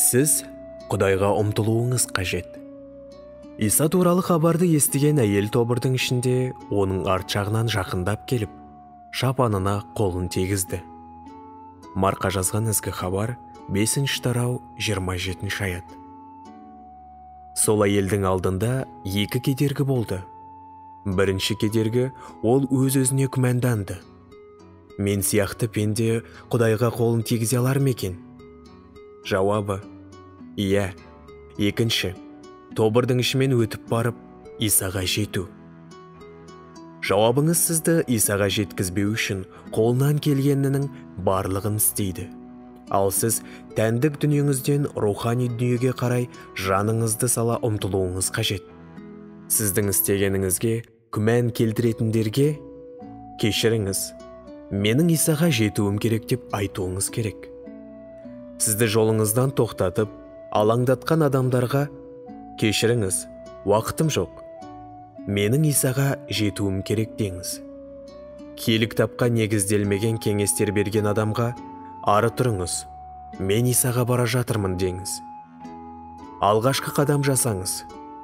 Сіз Құдайға ұмтылуыңыз қажет. Иса туралы хабарды естіген әйел тобырдың ішінде оның арт жағынан жақындап келіп, шапанына қолын тигізді. Марқа жазған ізгі хабар, 5 тарау, 27 аят. Сол әйелдің алдында екі кедергі болды. Бірінші кедергі, ол өз-өзіне күмәнданды. Мен сияқты пенде Құдайға қолын тигізе алар ма екен? Жауабы: иә. Екінші, тобырдың ішімен өтіп барып, Исаға жету. Жауабыңыз сізді Исаға жеткізбеу үшін қолынан келгенінің барлығын істейді. Ал сіз тәндік дүниеңізден рухани дүниеге қарай жаныңызды сала ұмтылуыңыз қажет. Сіздің істегеніңізге күмән келтіретіндерге кешіріңіз, менің Исаға жетуім керек деп айтуыңыз керек. Сізді жолыңыздан тоқтатып, алаңдатқан адамдарға кешіріңіз, уақытым жоқ, менің Исаға жетуім керек деңіз. Киелі кітапқа негізделмеген кеңестер берген адамға ары тұрыңыз, мен Исаға бара жатырмын деңіз. Алғашқы қадам жасаңыз,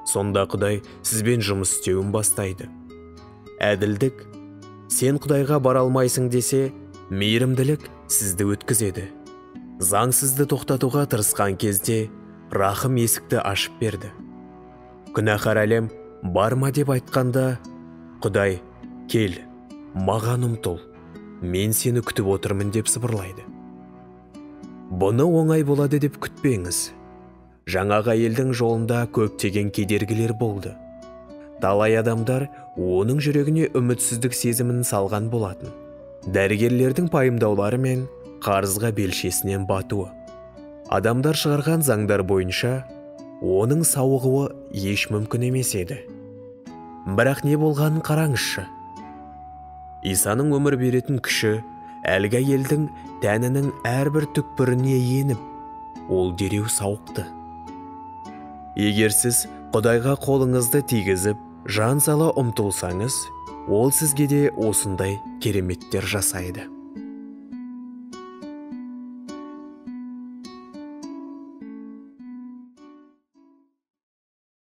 сонда Құдай сізбен жұмыс істеуін бастайды. Әділдік, сен Құдайға бара алмайсың десе, мейірімділік сізді өткізеді. Заң сізді тоқтатуға тырысқан кезде, рахым есікті ашып берді. Күнәһар әлем барма деп айтқанда, Құдай, кел, маған ұмтыл, мен сені күтіп отырмын деп сыбырлайды. Бұны оңай болады деп күтпеңіз. Жаңағы әйелдің жолында көптеген кедергілер болды. Талай адамдар оның жүрегіне үмітсіздік сезімін салған болатын. Дәрігерлердің пайымдаулары мен қарызға белшесінен батуы. Адамдар шығарған заңдар бойынша оның сауығуы еш мүмкін емес еді. Бірақ не болғанын қараңызшы. Исаның өмір беретін күші әлгі әйелдің тәнінің әрбір түкпіріне еніп, ол дереу сауықты. Егер сіз Құдайға қолыңызды тигізіп, жан сала ұмтылсаңыз, ол сізге де осындай кереметтер жасайды.